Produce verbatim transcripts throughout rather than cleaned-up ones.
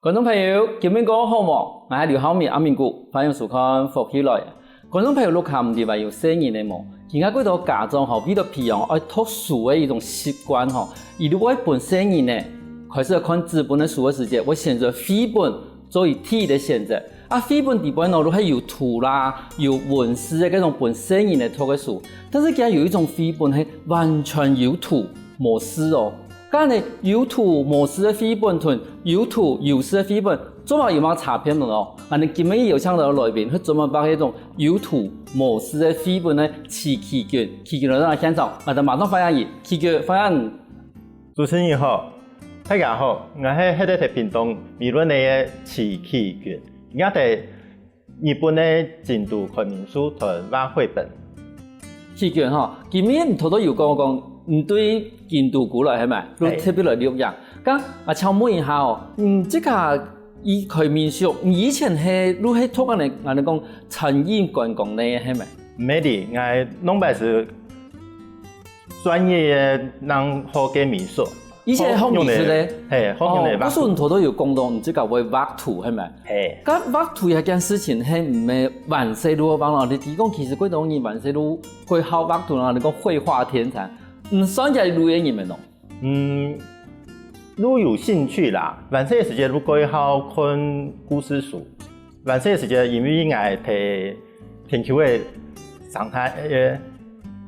觀眾朋友，今晡日過好無？𠊎係劉浩明阿明牯，歡迎收看《福氣來了》。觀眾朋友，你屋下有細人仔無？今下幾多家長吼，為著培養愛讀書个一種習慣吼，佢就會分細人仔開始看紙本个書个時節，會選擇繪本作為第一个選擇。啊，繪本底背呢，就係有圖啦，有文字个該種分細人仔讀个書。但是今有一種繪本係完全有圖無字哦。 該呢，有圖無字个繪本同有圖有字个繪本，做麼有麼差別呢？𠊎等今晡日邀請到个來賓，係專門畫該種有圖無字个繪本个徐奇君。奇君來到現場，𠊎等馬上歡迎佢。奇君，歡迎。主持人好，大家好，𠊎係歇在屏東美崙个徐奇君。𠊎在日本个京都開民宿同畫繪本。奇君吼，今晡日你頭頭有講講，你對京都過來係無？你特別來錄影。該𠊎請問一下哦，你這個以開民宿，你以前係就係讀恁樣，恁樣講餐飲觀光類係無？毋係哩，𠊎兩擺係專業个人學个美術。 以前學美術个，嘿，學用个畫圖。哦，故所你頭頭有講到你自家會畫圖，係無？嘿。該畫圖這件事情係毋係還細就會畫咯？你提講其實幾多人還細就會好畫圖啦，你講繪畫天才，毋算係類个人物咯。嗯，就有興趣啦，還細个時節就會好看故事書。 還細个時節，因為𠊎在田坵个生態个，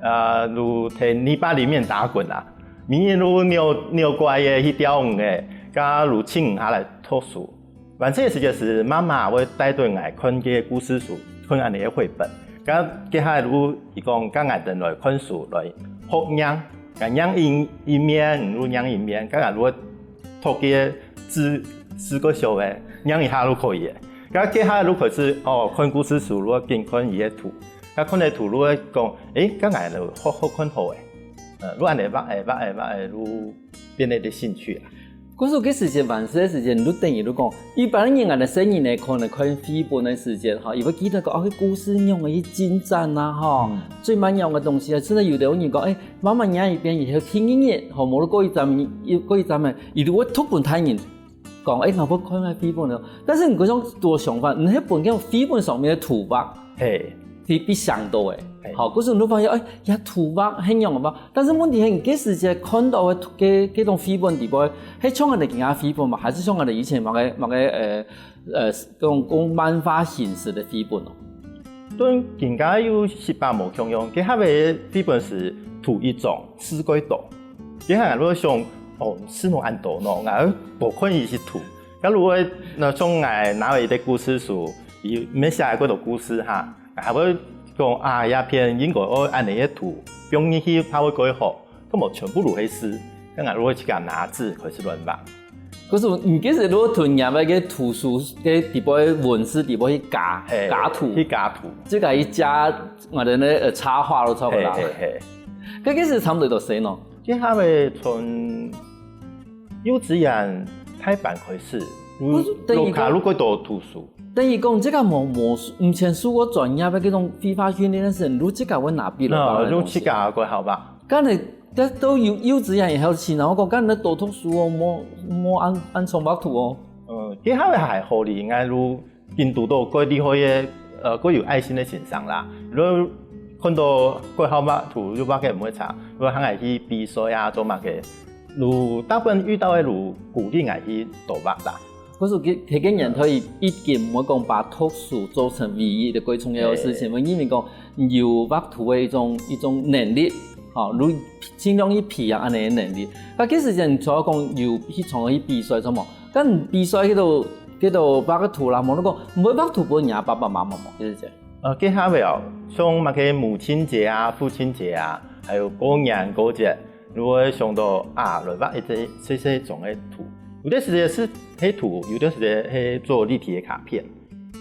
呃，就在泥巴裡面打滾啊，每日就遛遛乖仔去釣魚仔，加就靜下來讀書。還細个時節係媽媽會帶著𠊎看个故事書，看恁樣个繪本。該該下就佢講，該𠊎等來看書，來學唸，𠊎唸一一面，你就唸一面，該𠊎就會 讀个字字較少个，唸一下就可以个。該該下就開始，哦，看故事書，就緊看佢个圖。該看个圖就會講，誒，該𠊎就學學看好誒。呃，就恁樣畫誒畫誒畫誒，就變成一個興趣啊。故所該時節，還細个時節，你就等於就講，一般人啊，細人仔可能看繪本个時節，吼，佢會記得講，哦，該故事仰仔去進展啊，吼，嗯。最慢仰个東西啊，甚至有个人講，誒， 慢慢唸一遍以後，第二日，吼，無就過一站，過一站仔，佢就會讀分大人講，誒，𠊎會看下繪本了。但是你該種多想法，你係分該種繪本上面个圖畫，嘿。去比想到誒。嘿。好，故所你就發現，誒，這圖畫係仰仔畫。但是問題係，你該時節看到个該該種繪本底背，係像𠊎等今下繪本嘛，還係像𠊎等以前麼个麼个，呃， 呃，講講漫畫形式个繪本哦。同今下有息把無共樣，該下个繪本係圖一張，字蓋多。該下𠊎就想，哦，字仰恁多呢，𠊎無看佢識讀。假如𠊎，該像𠊎拿到一個故事書，佢乜寫蓋多故事哈，𠊎還會講啊，這篇應該愛恁樣个圖，放入去怕會蓋好，該無全部都係字，該𠊎就會自家拿字開始亂畫。 故所你其實就同人家个圖書个底背文字底背去加，嘿，加圖，去加圖。自家去加，𠊎等个，呃，插畫都差不多啦。嘿，嘿，嘿。該其實差不多多細呢？該下个從幼稚園大班開始，故所等於講，就較多讀書。等於講，這個無，無，毋曾受過專業个這種繪畫訓練个時，就自家會拿筆來畫个東西。那，就自家个好吧。 該你，該到幼，幼稚園以後去，然後講，該你多讀書哦，莫，莫恁，恁常畫圖哦。嗯，該下个還好哩，𠊎就見堵到蓋厲害个，呃，蓋有愛心个先生啦。就看到蓋好畫圖，就畫个毋會差，就喊𠊎去比賽啊，做麼个，就大部分遇到个就鼓勵𠊎去多畫啦。 故所佢，佢个年代已經毋會講把讀書做成唯一个最重要个事情，嘿。因為講有畫圖个一種，一種能力，吼，就盡量去培養恁樣个能力。該其實就除了講有去參加去比賽，著無？該比賽該兜，該兜畫个圖啦，無你講，毋會畫圖分人家爸爸媽媽無，其實這。 呃，該下个哦，像麼个母親節啊、父親節啊，還有過年過節，就會想到啊，來畫一隻細細張个圖。有个時節係，係圖，有个時節係做立體个卡片。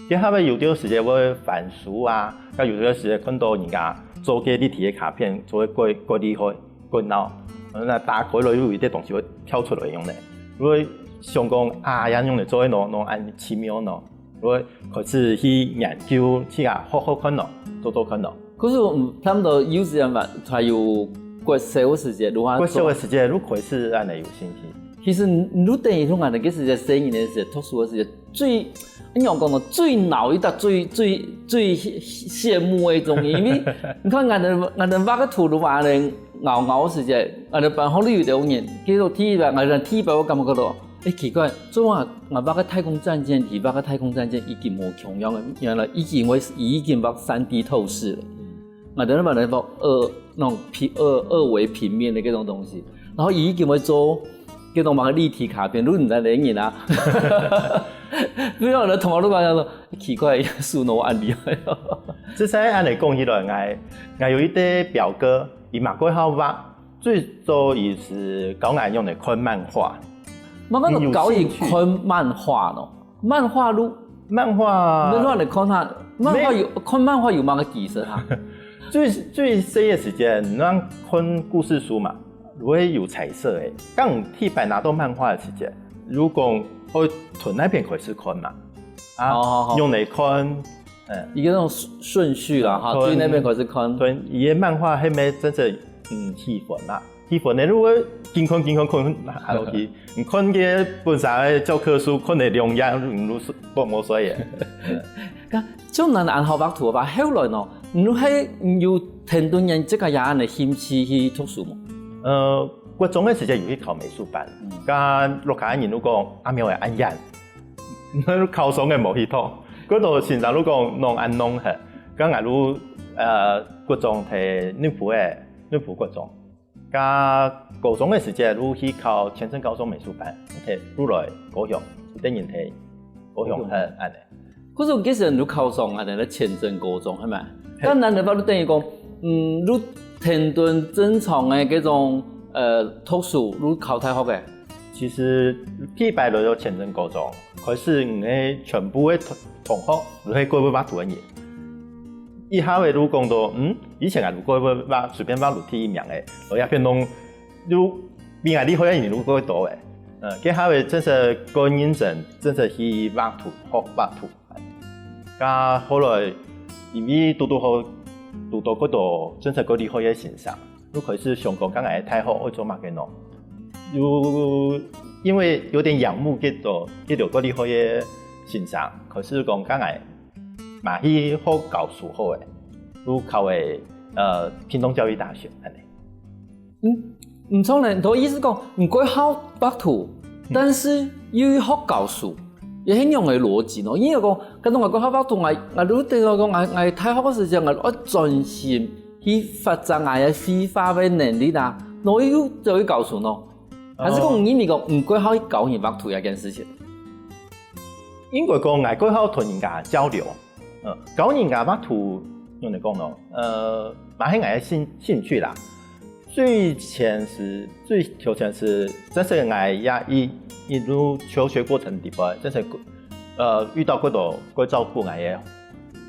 該下个有个時節會翻書啊，該有个時節看到人家做个立體个卡片，做个蓋，蓋厲害，蓋鬧，那打開來又有一個東西會跳出來樣呢。就會想講啊，恁樣來做个喏，喏，恁奇妙喏。 會開始去研究，去啊，學學看咯，做做看咯。可是，嗯，差不多幼稚園嘛，還有國小个時節，就啊，國小个時節，就開始恁樣有興趣。其實你，你等於講，𠊎等該時節細人个時節，讀書个時節，最，仰般講呢，最惱一搭，最，最，最羨慕个一種，因為你看，𠊎等，𠊎等畫个圖畫呢，咬咬个時節，𠊎等班上有兜人，結果第一擺，𠊎等第一擺𠊎感覺到，欸，奇怪，做麼𠊎畫个太空戰艦，佢畫个太空戰艦已經無共樣了，原來已經會，已經畫三D透視了。 𠊎等嘛來畫二，那種平，二，二維平面个該種東西，然後佢已經會做該種麼个立體卡片，你毋知哪人啊。不要人同學都講說，奇怪，手腦恁厲害。這下恁樣講起來，𠊎，𠊎有一個表哥，佢嘛過好畫，最早佢係教𠊎仰般看漫畫。麼个教佢看漫畫咯？漫畫咯？漫畫，你亂來看下，漫畫有，看漫畫有麼个意思哈？最，最細个時節，你看故事書嘛，會有彩色个。當第一擺拿到漫畫个時節，如果愛從哪片開始看嘛，啊，好好好仰般看，嗯，一個那種順，順序啦哈，看對那邊開始看。對，佢个漫畫係無真正，嗯，氣氛嘛。氣氛呢，如果緊看緊看看下落去，你看个本身个教科書，看了兩頁，你都是無，無睡个。該，像恁恁好畫圖个話，後來呢，你係有跈等你自家也恁个興趣去讀書無？呃，國中个時節有去考美術班，該屋下人都講阿苗个恁樣，考上个無去讀，該兜先生都講弄恁弄嘿，該𠊎都，呃，國中在內埔个，內埔國中，該高中个時節都去考前鎮高中美術班，OK，入來高雄，等於在高雄嘿，恁樣。可是其實你考上啊，等於前鎮高中係咪？但難得話，你等於講，嗯，你跈等正常个該種，呃，讀書，你考大學个。其實第一擺來到前鎮高中，開始你个全部个同，同學都係過會畫圖个人。一下仔都講到，嗯，以前啊，都過會畫，隨便畫都第一名个，來這片弄，都比𠊎厲害个人都過多个。嗯，該下仔真係過認真，真係去畫圖，學畫圖。 該後來因為堵堵好堵到幾多真實幾厲害个先生，又開始想講該𠊎大學愛做麼个呢？又因為有點仰慕幾多幾多幾厲害个先生，開始講該𠊎嘛去學教書好了，又考了呃屏東教育大學恁樣。 嗯，毋錯呢，你个意思講，你過好畫圖，但是又學教書，也係仰个邏輯呢？因為講，跟到𠊎過好畫圖，𠊎𠊎都等到講，𠊎𠊎大學个時間，𠊎愛專心去發展𠊎个繪畫个能力啦，然後又走去教書呢？還是講，你認為講，你過好去教人畫圖這件事情？應該講，𠊎過好同人家交流，嗯，教人家畫圖，仰般講呢？呃，嘛係𠊎个興興趣啦。最前係最頭前係，真係𠊎也一一路求學過程裡背，真係呃遇到幾多會照顧𠊎个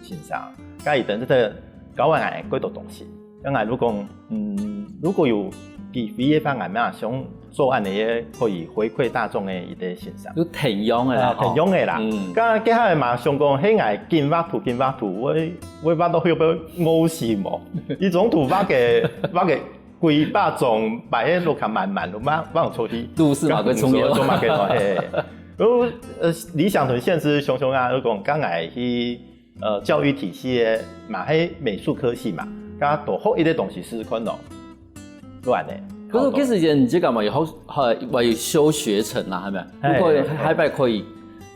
先生，該佢等真係教𠊎幾多東西。該𠊎就講，嗯，如果有機會个話，𠊎嘛想做恁樣个可以回饋大眾个一個先生。有同樣个啦，啊，同樣个啦。嗯該該下嘛想講，嘿，𠊎緊畫圖緊畫圖，會會畫到會毋會餓死無？一張圖畫个畫个幾百張，擺个落去滿滿，都畫畫毋出去。都市嘛，會重要。做麼个咯？嘿，然後呃，理想同現實想想啊，就講，該𠊎去呃教育體系个嘛，係美術科系嘛，該多學一個東西試試看咯。亂呢。可是其實你這個嘛有好，還有修學程啦，係咪？嘿如果嘿還還可以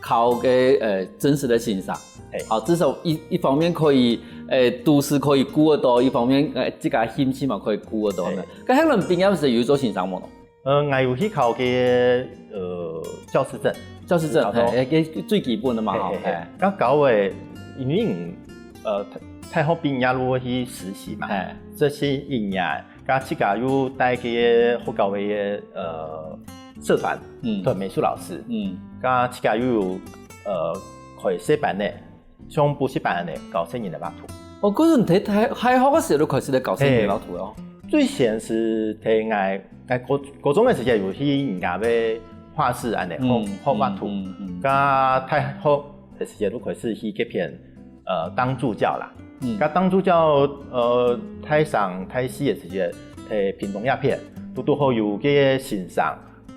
考个呃真實个先生嘿，好，至少一一方面可以，呃，都市可以顧得到，一方面呃自家興趣嘛可以顧得到呢嘿。該後來畢業時有做先生無？呃，𠊎有去考个呃教師證，教師證，考到嘿，最基本个嘛，吼，嘿嘿嘿嘿。該教个，因為呃大大學畢業就去實習嘛，哎，這係一年，該自家又帶个學校个呃社團，嗯同美術老師，嗯，該自家又有呃開設班呢，像補習班呢，教細人仔畫圖。哦，可是你在大大學个時候就開始在教細人畫圖哦。最先係在𠊎𠊎高高中个時節有去人家个畫室恁呢，嗯學學畫圖。嗯嗯嗯該大學个時節就開始去該片呃當助教啦。嗯該當助教呃大三大四个時節，在屏東這片，堵堵好有个先生，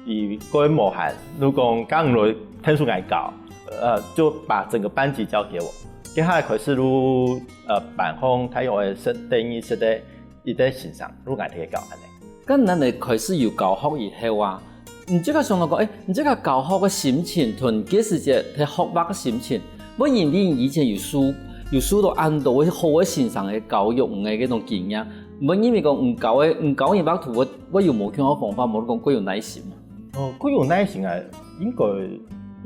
佢个無閒，就講：「該你來𢯭手𠊎教。」呃，就把整個班級交給我。該下開始就，呃，辦好大約係十、十一、十一个先生，就𠊎在該教恁呢。該恁呢開始有教學以後啊，你自家想到講，誒，你自家教學个心情，同該時節在學畫个心情，會因為你以前有受、有受到恁多个好个先生个教育，你个該種經驗，會因為講你教个、你教人畫圖，會、會有無共樣个方法，無講較有耐心嘛？哦，較有耐心啊，應該、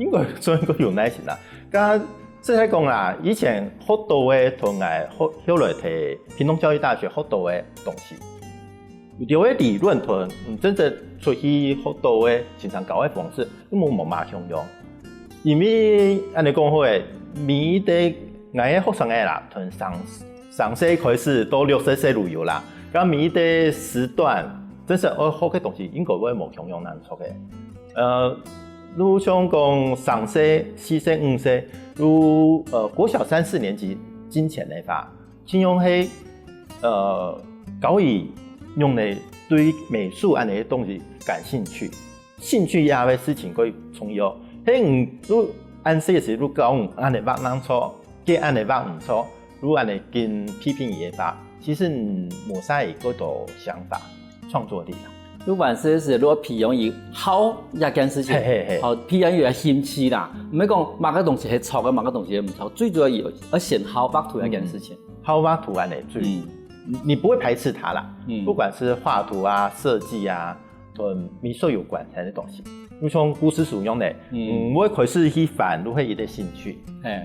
應該算較有耐心啦。該實在講啦，以前學到个同𠊎學、後來在屏東教育大學學到个東西，有兜个理論同，嗯，真正出去學到个先生教个方式， 都無、無麼共樣。因為恁呢講好誒，每一个𠊎个學生仔啦，從三、三歲開始到六十歲都有啦。該每一个時段，真實愛學个東西應該會無共樣難著个。呃，就像講三歲、四歲、五歲，就，呃，國小三四年級進前个話， 盡量係，呃，教佢仰般對美術恁呢个東西感興趣。興趣這个事情較重要。係你就恁細个時就教你恁呢畫正著，該恁呢畫毋著，就恁呢緊批評佢个畫，其實你無晒佢過多想法、創作力啦。就還細个時就培養佢好這件事情，嘿嘿嘿。好，培養佢个興趣啦。毋係講麼个東西係著个，麼个東西係毋著，最主要愛、愛先好畫圖這件事情。 好畫圖恁呢，就，嗯。你、你不會排斥它啦。嗯。不管是畫圖啊、設計啊，同美術有關係个東西，就像故事書樣呢，嗯。嗯，會開始去翻，就會有點興趣。嘿。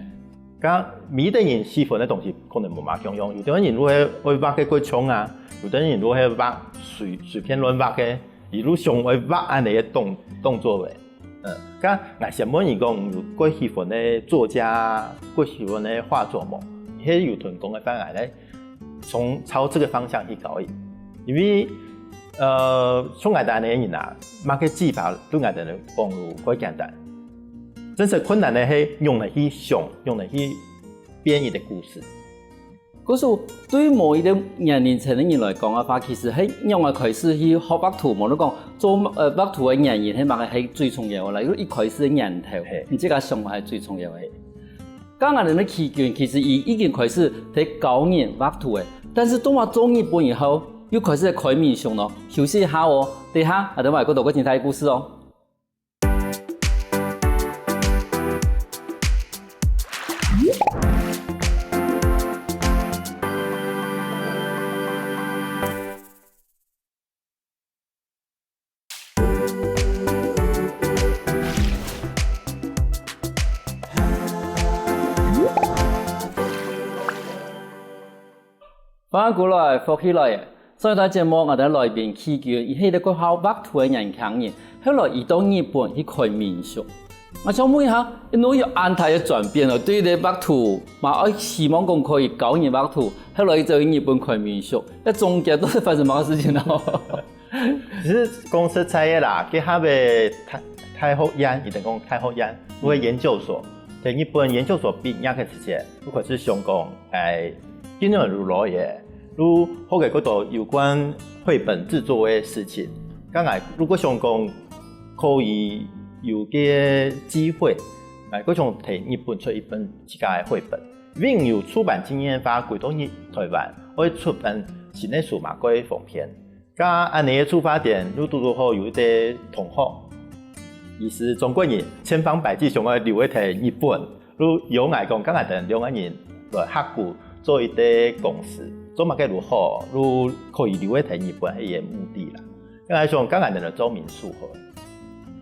該每一个人喜歡个東西可能無麼共樣，有兜人就會、會畫个較像啊，有兜人就會畫隨、隨便亂畫个，佢就想愛畫恁呢个動、動作个。 嗯，該𠊎先問你講，有較喜歡个作家，較喜歡个畫作無？係有同講个範圍咧，從朝這个方向去教佢。因為，呃，像𠊎兜恁呢个人啊，麼个技法對𠊎兜來講就較簡單。真實困難个係仰般去想，仰般去編一个故事。 故所對某一个年齡層个人來講个話，其實係仰般開始去學畫圖，無論講做，呃，畫圖个原因係麼个係最重要个啦，因為一開始个念頭，嘿。你自家想法係最重要个。剛剛个奇君，其實佢已經開始在教人畫圖个，但是到嘛做日本以後，又開始在開民宿咯。休息一下哦，等一下，𠊎兜還有更多个精彩个故事哦。 翻過來，福氣來了。上一段節目，𠊎兜來賓奇君，佢係一个好畫圖个年輕人，後來佢到日本去開民宿。𠊎想問一下，你有恁大个轉變哦，對於畫圖，嘛愛希望講可以教人畫圖，後來佢走去日本開民宿，這中間到底發生麼个事情呢？其實講實在个啦，該下个大、大學院，一定講大學院，有个研究所，在日本研究所畢業个時節，就開始想講， 哎，今年就來耶，就學个較多有關繪本製作个事情。該𠊎如果想講可以有个機會，𠊎較想在日本出一本自家个繪本。因為有出版經驗个話，歸到日、台灣，愛出版新个書嘛，較方便。 該恁呢个出發點，就堵堵好有一个同學，佢係中國人，千方百計想愛留在日本，就邀𠊎講，該𠊎兜兩个人來合股做一个公司，做麼个就好，就可以留在日本，係佢个目的啦。該𠊎想，該𠊎兜來做民宿好了。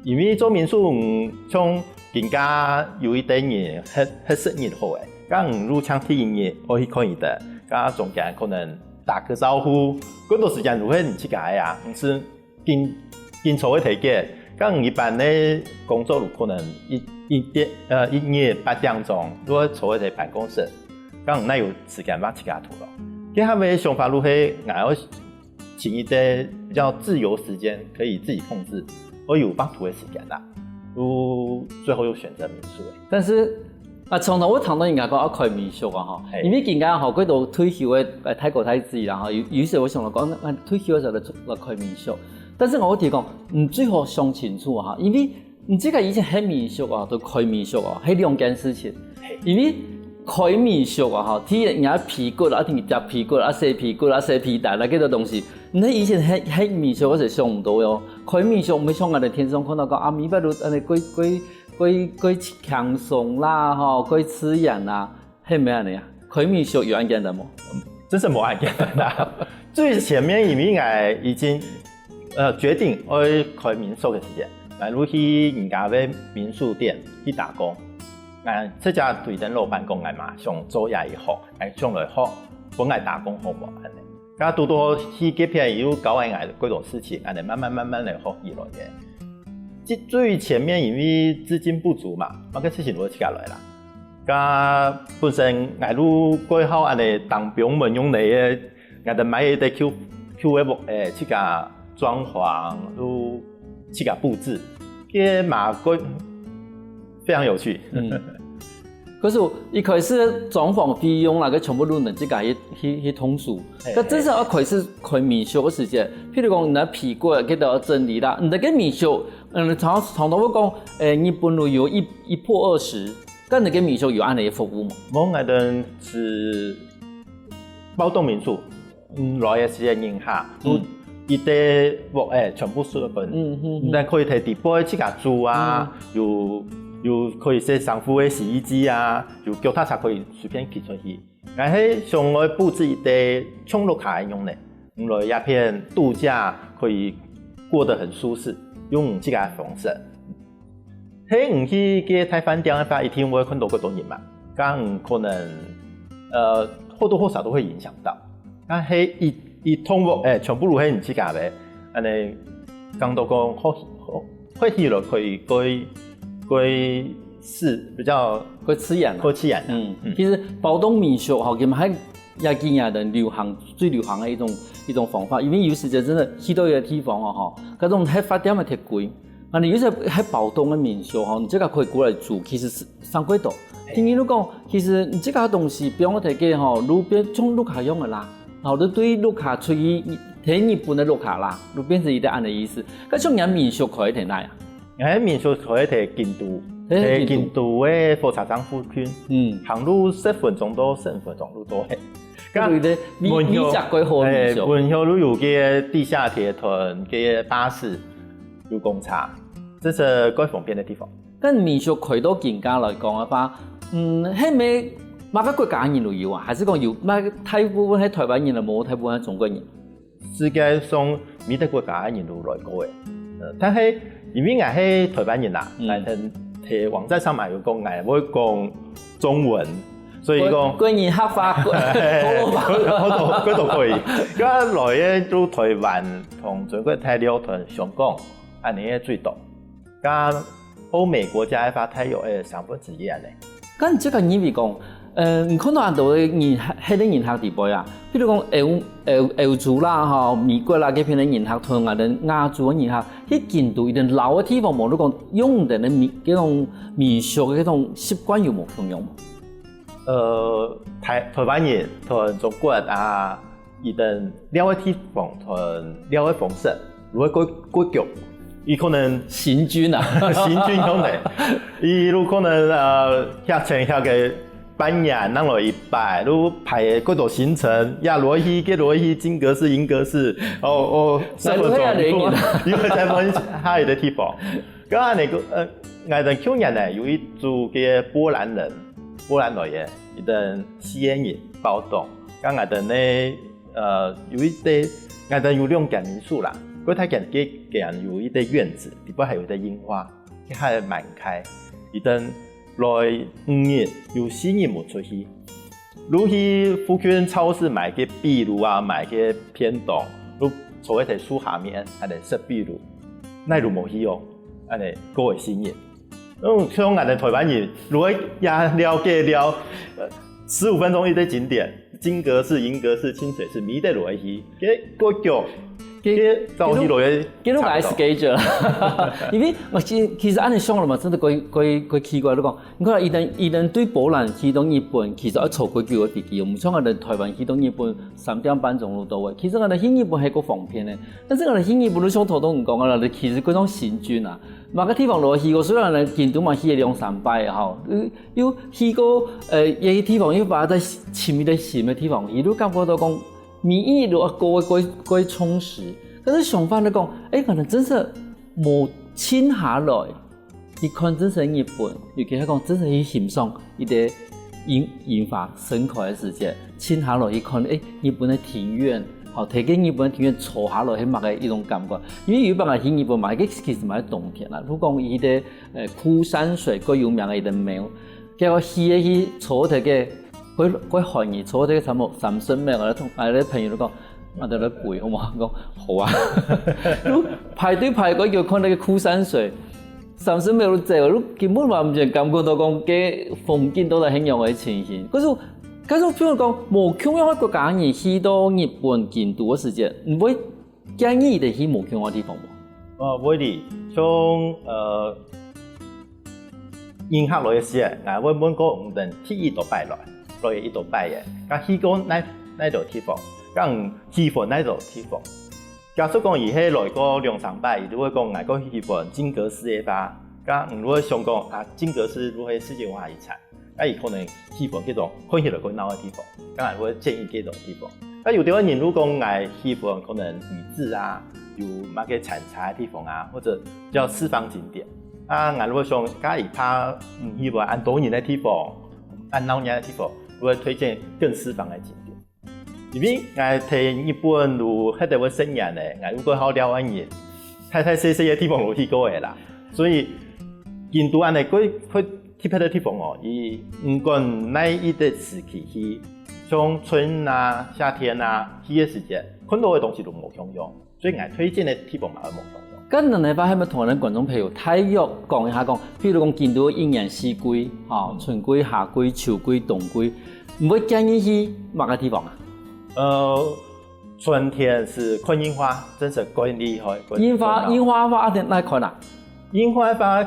因為做民宿，嗯，像今下有一兜人歇、歇十日好了，該你就請第一日愛去看佢兜，該中間可能 打個招呼，過多時間就係你自家个啊，毋使緊、緊坐个台階。該一般个工作就可能一、一點，呃，一日八點鐘，就愛坐在辦公室，該哪有時間畫自家圖咯？該下个想法就係，𠊎愛尋一个比較自由時間，可以自己控制，愛有畫圖个時間啦。就最後又選擇民宿了。但是 啊，從頭𠊎聽到人家講愛開民宿啊，吼，嘿。因為今下吼，幾多退休个，呃，大哥大姊啦，吼，有、有時𠊎想到講，啊，退休个時候來、來開民宿。但是𠊎會提講，你最好想清楚哈，因為你這個以前係民宿啊，同開民宿啊，係兩件事情。因為開民宿啊，哈，第一，人家被骨啊，一定夾被骨啊，洗被骨啊，洗被單啊，這個東西，你以前係，係民宿，𠊎係想毋到喲。開民宿，毋係像𠊎等電視上看到講啊，每擺都恁樣過，過，過，過輕鬆啦，吼，過自然啦。 係毋係恁樣啊？開民宿有恁簡單無？真係無恁簡單啊！最前面因為𠊎已經呃決定愛開民宿个時節，𠊎就去人家个民宿店去打工。𠊎直接對等老闆講，𠊎嘛想做這一行，𠊎想來學，分𠊎打工好無恁樣。該堵堵去該片又教𠊎幾多事情，恁樣慢慢慢慢來學起來个。最最前面因為資金不足嘛，麼个事情都自家來啦。 該本身𠊎就蓋好恁樣當兵無用个，𠊎等買一個舊舊个屋仔，自家裝潢，就自家佈置，該嘛蓋非常有趣。嗯，可是一開始裝潢費用啦，該全部都能自家去去去統籌。該真正要開始開民宿个時節，譬如講，你个被骨，該都要整理啦，你个民宿，嗯，常常常會講，誒，日本都有一一破二十。 該你个民宿有恁樣个服務無？無，𠊎等係包棟民宿，嗯，來个時節人客，都一個屋仔全部收分，嗯嗯，你可以提底背自家煮啊，有有可以洗衫褲个洗衣機啊，有腳踏車可以隨便騎出去。𠊎係想愛佈置一個像屋下个樣呢，你來這片度假可以過得很舒適，用自家个方式。 係你去該大飯店个話，一定會看到蓋多人嘛，該你可能呃或多或少都會影響到。該係一一棟屋仔，全部都係你自家个，恁樣講到講好好，看起來可以可以可以是比較過自然啊。過自然啊。嗯，其實包棟民宿吼，佢嘛還也今年的流行最流行的一種一種方法，因為有時節真的去到一個地方哦吼，該種係發店个忒貴。 啊，你有時係包棟个民宿吼，你自家可以過來住，其實係省幾多。第二，你講，其實你自家東西放在該吼，就變像屋下樣个啦，吼，你對屋下出去，在日本个屋下啦，就變成一個恁樣个意思。該像人民宿開在哪啊？𠊎民宿開在京都，在京都个火車站附近，嗯，行路十分鐘到十五分鐘路到个。對對，你你食過好民宿，文學路有个地下鐵同个巴士。 有公車，這係蓋方便个地方。該民宿開到今下來講个話，嗯，係毋係麼个國家个人都有啊？還係講有麼个大部分係台灣人啊，無大部分係中國人？世界上每個國家个人都來過个，呃，但係因為𠊎係台灣人啊，𠊎在在網站上嘛有講，𠊎會講中文，所以講國人客話，國好多好多可以。該來个都台灣同中國大陸同香港。 恁樣个最多。該歐美國家个話，大約个三分之一恁樣。該你這個認為講，呃，你看到恁多个人，係个人客底背啊，比如講歐歐歐洲啦，吼，美國啦，該片个人客同𠊎等亞洲个人客，去京都一定老个地方，無論講用个民該種民宿个該種習慣有無共樣？呃，台台灣人同中國啊， 佢等尞个地方同尞个方式，就會過過腳。佢可能行軍啊，行軍樣呢，佢就可能呃，歇車歇个半夜，正來一擺，就排過多行程，呀，來去，該來去，金閣寺、銀閣寺，哦哦，三個鐘，又會再換下一個地方。該恁樣个，呃，𠊎等舊年呢，有一組个波蘭人，波蘭來个，佢等四個人包棟，該𠊎等呢 呃，有一個，𠊎等有兩間民宿啦，過大間該間有一個院子，底背還有一個櫻花，佢還滿開。佢等來五日，有四日無出去。就去附近超市買个秘魯啊，買个便當，就坐在樹下面，還在食秘魯，哪就無去哦，恁樣過个四日。 嗯，像𠊎等台灣人，如果也了解了，呃，十五分鐘一個景點，金閣寺、銀閣寺、清水寺，每一個落去，該過腳，佢早起來个，佢都个 schedule。因為𠊎其其實恁樣想了嘛，真的怪怪怪奇怪。你講，你看，佢等佢等對波蘭去到日本，其實愛坐幾久个飛機哦，毋像𠊎等台灣去到日本三點半鐘就到位。其實𠊎等去日本還較方便呢，但是𠊎等去日本就像頭先你講个啦，其實該種行軍啊，麼个地方落去過，雖然呢京都嘛去了兩三擺吼，又又去過呃一个地方，又把在親密个心个地方，佢都感覺到講。 每一日都過過過充實。但是相反來講，誒，可能真係無靜下來，去看真係日本，尤其係講真係去欣賞一個櫻櫻花盛開个時節，靜下來去看，誒，日本个庭院，吼，在該日本个庭院坐下來，係麼个一種感覺？因為有一擺去日本嘛，該其實嘛係冬天啦。如果講佢个呃枯山水，較有名个一個廟，結果去个去坐在該 該該寒日坐這个差毋多三十秒，𠊎同𠊎个朋友都講，𠊎兜來跪好無？講好啊。就排隊排過去看該个枯山水，三十秒就走了，就根本嘛毋曾感覺到講該風景到底係仰个情形。可是可是譬如講，無共樣个國家人去到日本京都个時節，毋會建議佢等去無共樣个地方無？呃，會哩，像呃人客來个時節，𠊎會問過佢等第幾多擺來，來个幾多擺个，該去過哪哪兜地方，該喜歡哪兜地方。假使講佢係來過兩三擺，佢就會講𠊎較喜歡金閣寺个話，該你會想講啊，金閣寺就係世界文化遺產。 該佢可能喜歡該種看起來較鬧个地方，該𠊎會建議該種地方。該有兜人如果講𠊎喜歡可能遺址啊，有麼个產茶个地方啊，或者比較私房景點，啊，𠊎會想，該佢怕毋喜歡恁多人个地方，恁鬧熱个地方，𠊎會推薦更私房个景點。 因為𠊎在日本就歇兜个十年了，𠊎有蓋好尞个人，大大細細个地方都去過个啦。所以京都恁樣个，个特別个地方哦，佢毋管哪一個時期去，像春啊、夏天啊，去个時節，看到个東西都無共樣，所以𠊎推薦个地方嘛會無共樣。該恁樣个話，係毋係同𠊎等觀眾朋友大約講一下講，譬如講京都个一年四季，吼，春季、夏季、秋季、冬季， 你會建議去麼个地方啊？呃，春天係看櫻花，真係蓋厲害，蓋靚哦。櫻花，櫻花花在哪看啊？櫻花花，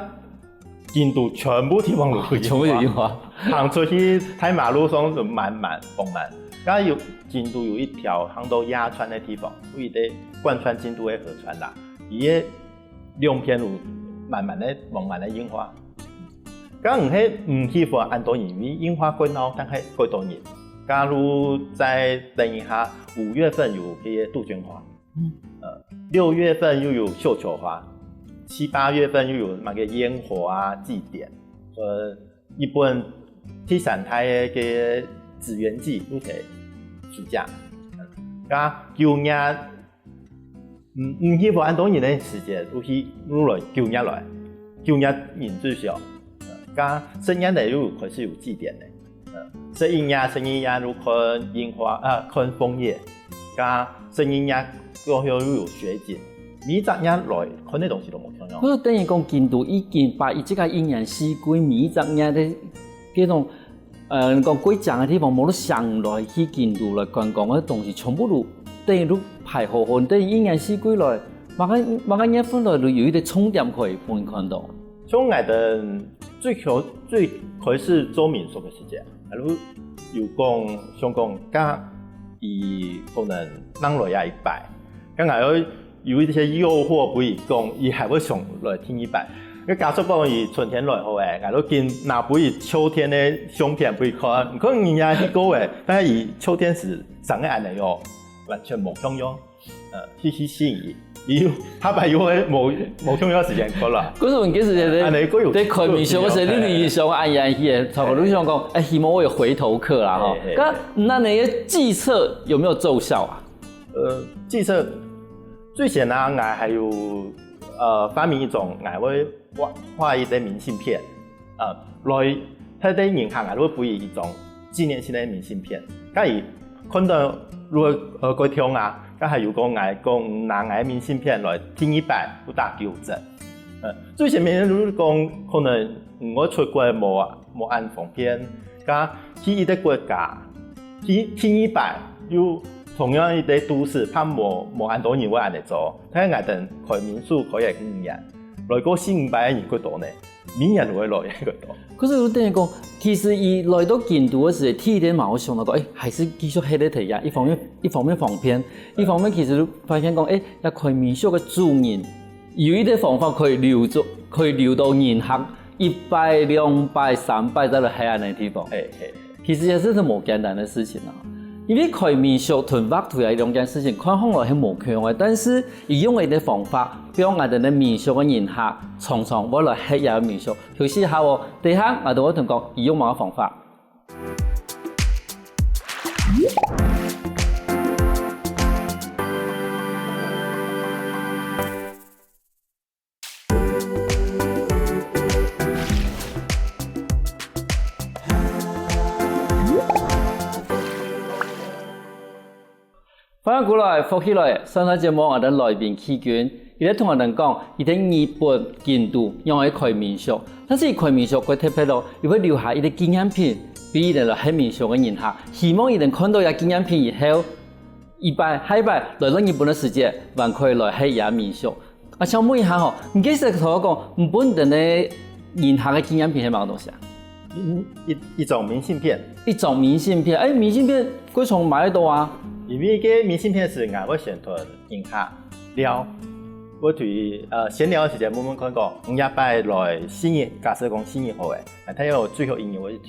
京都全部地方都有櫻花。全部有櫻花。行出去大馬路上就滿滿，豐滿。該有，京都有一條行到鴨川个地方，有一個貫穿京都个河川啦，佢个兩片有滿滿个，滿滿个櫻花。 該毋係毋喜歡恁多人，因為櫻花蓋鬧，但係蓋多人。假如再等一下，五月份有該个杜鵑花，呃，六月份又有繡球花，七八月份又有麼个煙火啊、祭典，呃，日本第三大个該个紫園祭又在暑假。該九月 毋，毋喜歡恁多人个時節，就去，就來九月來，九月人最少。該十月呢又開始有祭典了。十一月、十二月就看櫻花，啊，看楓葉。該十二月過後又有雪景。每隻月來看个東西都無共樣。可是等於講，京都已經把佢這個一年四季每一隻月个這種 呃，講蓋靚个地方，無論想來去京都來觀光个東西，全部都等於都排好好，等於一年四季來，麼个麼个月份來都有一個重點可以分你看到。像𠊎兜最開最開始做民宿个時節，𠊎兜有講想講，該佢可能人來也一擺，該𠊎愛 有一些誘惑分佢講，佢還會想來第二擺。該假使講佢春天來好誒，𠊎就緊拿分佢秋天个相片分佢看，你看人家去過誒，但係佢秋天時生个恁樣哦，完全無共樣，呃，去去吸引佢，佢又下擺又會無無共樣時間過啦。可是𠊎其實在在看民宿个時候，你你想恁樣去，差不多想講，哎，希望我有回頭客啦吼。嘿嘿。該那你的計策有沒有奏效啊？ 呃，計策最先啊，𠊎還有呃發明一種，𠊎會畫畫一個明信片，呃，來，佢等人客啊，會分佢一種紀念性个明信片。該佢看到如果呃過暢啊，該還有講𠊎講拿𠊎明信片來第二擺，會打九折。呃，最前面就係講可能嗯𠊎出國無啊無恁方便，該去一個國家，去第二擺又同樣一個都市，怕無無恁多人會恁樣做，但係𠊎等開民宿開了五年，來過四五擺个人過多呢，明年會來个過多。可是有等於講，其實佢來到京都个時，第一點嘛，會想到講，誒，還是繼續歇在這呀。一方面，一方面方便，一方面其實發現講，誒，這開民宿个主人，有一個方法可以留住，可以留到人客一擺、兩擺、三擺再來歇恁樣个地方。嘿嘿。 其實也係無簡單个事情啊。因為開民宿同畫圖這兩件事情看起來係無共樣个，但是佢用佢个方法，分𠊎等个民宿个人客常常會來歇這民宿。休息一下哦，等一下𠊎等會同你講佢用麼个方法。 歡迎過來，福氣來！上段節目𠊎等來賓K君，佢在同𠊎等講，佢在日本京都仰會開民宿，但是佢開民宿較特別咯，佢會留下一個紀念品，分佢等來歇民宿个人客，希望佢等看到這紀念品以後，一擺下一擺來到日本个時節，還可以來歇這民宿。 啊，想問一下吼，你該時同𠊎講，你分你等个人客个紀念品係麼个東西啊？一一一張明信片。一張明信片，誒，明信片過常買得到啊？因為該明信片係𠊎會先同人客聊，會對呃閒聊个時節問問看講，你這擺來四日，假設講四日好誒，啊，佢有最後一日會去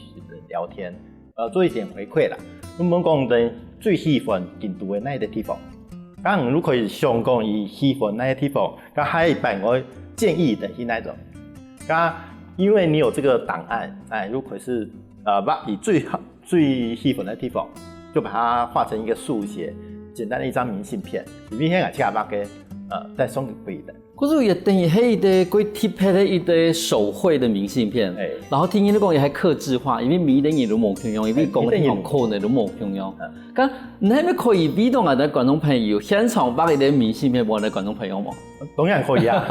聊天。 呃，做一點回饋啦。你問講你最喜歡京都个哪一個地方？該你就可以想講佢喜歡哪個地方，該下一擺𠊎建議佢去哪種。該因為你有這個檔案，誒，就可以係呃畫佢最好最喜歡个地方，就把它畫成一個速寫，簡單的一張明信片，裡面係𠊎自家畫个，呃，再送給佢的。 可是也等於係一個較特別个一個手繪个明信片，誒。然後聽你講也還客製化，因為每一個人都無共樣，因為講个地方可能都無共樣。該你係毋係可以分𠊎等个觀眾朋友現場畫一個明信片分𠊎等个觀眾朋友無？當然可以啊。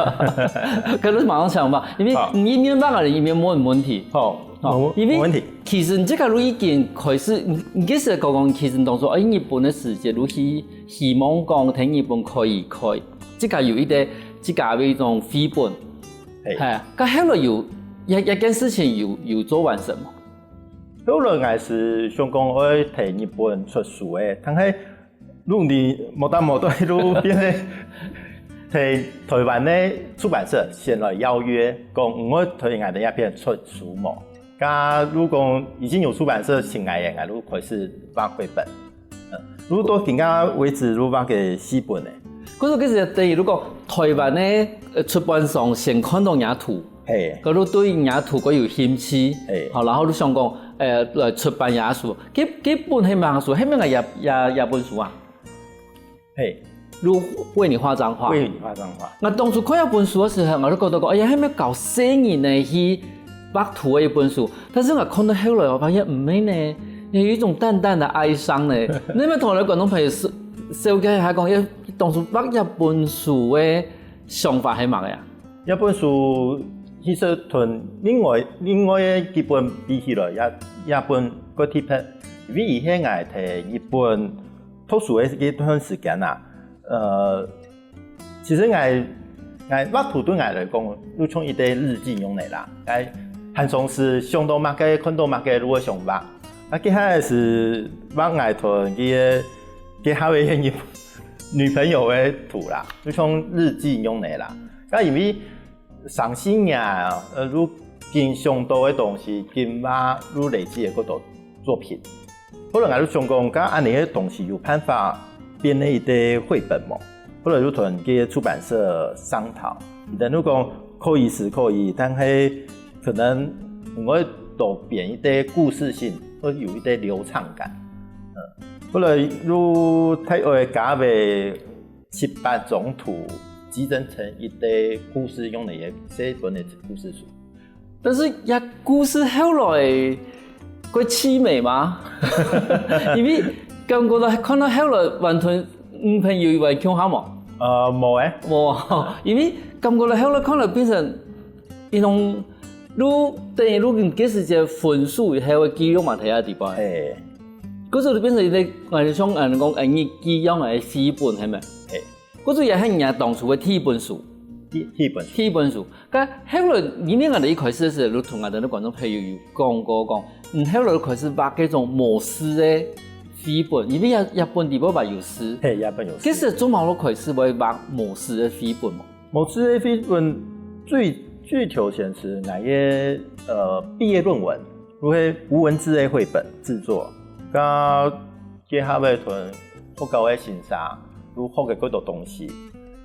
該就馬上想畫，因為你一面畫个人一面問問題。好，好，無無問題。因為其實你這個就已經開始，你你其實講講，其實你當初誒日本个時節，就希希望講在日本可以開 自家有一個自家个一種繪本。嘿。係，該後來有這這件事情有有做完成無？後來𠊎係想講愛在日本出書个，但係就你無打無對就變成在臺灣个出版社先來邀約，講毋愛在𠊎等這片出書無？ 該就講已經有出版社請𠊎个，𠊎就開始畫繪本。嗯，就到今下為止就畫个四本了。可是其實等於就講臺灣个呃出版商先看到若圖，嘿，佢就對若圖較有興趣，嘿，好，然後就想講，呃，來出版這書。該該本係麼个書？係麼个這這這本書啊？ 嘿，就為你畫張畫。為你畫張畫。𠊎當初看這本書个時候，𠊎就覺得講，哎呀，係毋係教細人仔去畫圖个一本書？但是𠊎看到後來，𠊎發現毋係呢，有一種淡淡的哀傷呢。你有無同𠊎等觀眾朋友紹紹介一下講，當初畫這本書个想法係麼个啊？這本書其實同另外另外个幾本比起來，這這本較特別，因為以前𠊎在日本 讀書个這段時間啊，呃，其實𠊎𠊎畫圖對𠊎來講，就像一個日記樣仔啦。𠊎閒常時想到麼个，看到麼个，就會想畫。啊，該下係畫𠊎同該个該下个女女朋友个圖啦，就像日記樣仔啦。啊，因為 上新年啊，呃，就緊想到个東西，緊畫就累積个較多作品。後來𠊎就想講，該恁樣个東西有辦法變成一個繪本無？後來就同該出版社商討，佢等就講可以係可以，但係可能𠊎愛多編一個故事性，會有一個流暢感。嗯，後來就大愛加个 七八張圖，集成成一個故事用个細本个故事書。但是這故事後來會淒美嗎？因為感覺到看到後來完全女朋友完全好無？呃，無欸。無，因為感覺到後來看了變成一種，就等於就你該時節分手以後个記錄嘛，在該地方。欸。故所就變成一個，呃，像，呃，講，呃，日記樣个繪本，係無？嘿。故所也係你當初个第一本書。第，第一本書。第一本書。該後來，因為𠊎兜一開始个時候，就同𠊎兜个觀眾朋友有講過，講，嗯，後來就開始畫該種無字个繪本，因為這，這本裡背嘛有字。嘿，這本有字。其實做麼个開始會畫無字个繪本無？無字个繪本最，最頭先係𠊎个，呃，畢業論文，就係無文字个繪本製作。該 結合个同學校个先生，有學个幾多東西。